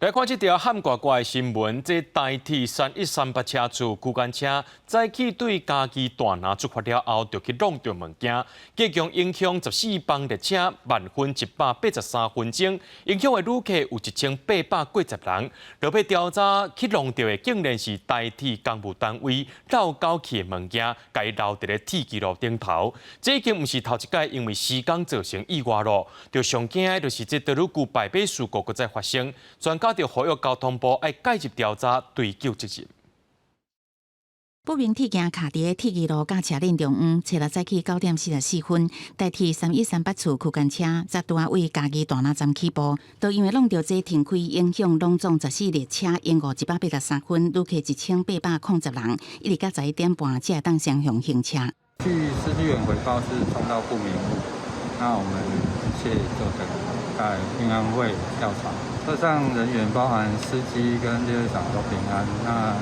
來看這條喊掛掛的新聞，這台鐵3138車次區間車早起對嘉義大林出發了後，就去挵著物件，計共影響14班列車慢分183分鐘，影響的旅客有1890人。落尾調查去挵著的，竟然是台鐵工務單位漏交去的物件，共伊留佇咧鐵支路頂頭。這已經毋是頭一擺因為施工造成意外囉，就上驚的就是這多愈舊排尾事故閣再發生，專家就呼籲交通部愛介入調查，追究責任。不明鐵件卡佇咧鐵支路佮車輪中央，初六早起9點44分，台鐵3138次區間車才拄仔對嘉義大林站起步，就因為挵著這停開，影響攏總14列車延誤183分，旅客1810人，一直到11點半才會當雙向行車。據司機員回報是撞到不明物，那我們一切就等待運安會調查。車上人員包含司機跟列車長都平安。那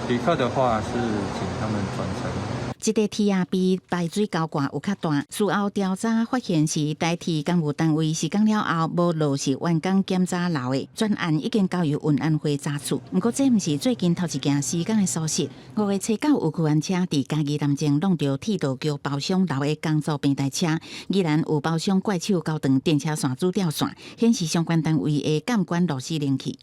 旅客的話是請他們轉乘。這塊鐵仔比排水溝蓋有較大，事後調查發現是台鐵工務單位施工了後無落實完工檢查留的，專案已經交由運安會查處。毋過這毋是最近頭一件施工的疏失。5月初9有區間車佇嘉義南靖挵著鐵道局包廂留的工作平台車，依然有包廂怪手絞斷電車線主吊線，顯示相關單位的監管落死靈去。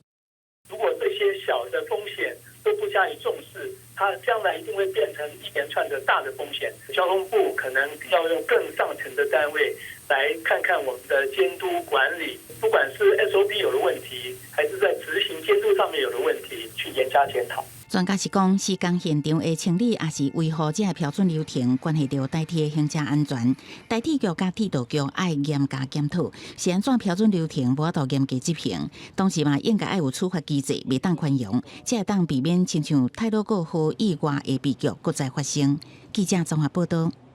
如果這些小的風險都不加以重視，它將來一定會變成一連串的大的風險。交通部可能要用更上層的單位來看看我們的監督管理，不管是 SOP 有了問題，還是在執行監督上面有了問題，去嚴加檢討。專家是講，施工現場的清理抑是維護這个標準流程，關係著台鐵的行車安全。台鐵局佮鐵道局愛嚴加檢討，是按怎標準流程無法度嚴格執行，同時嘛應該愛有處罰機制，袂當寬容，才會當避免親像太魯閣號意外的悲劇閣再發生。記者綜合報道。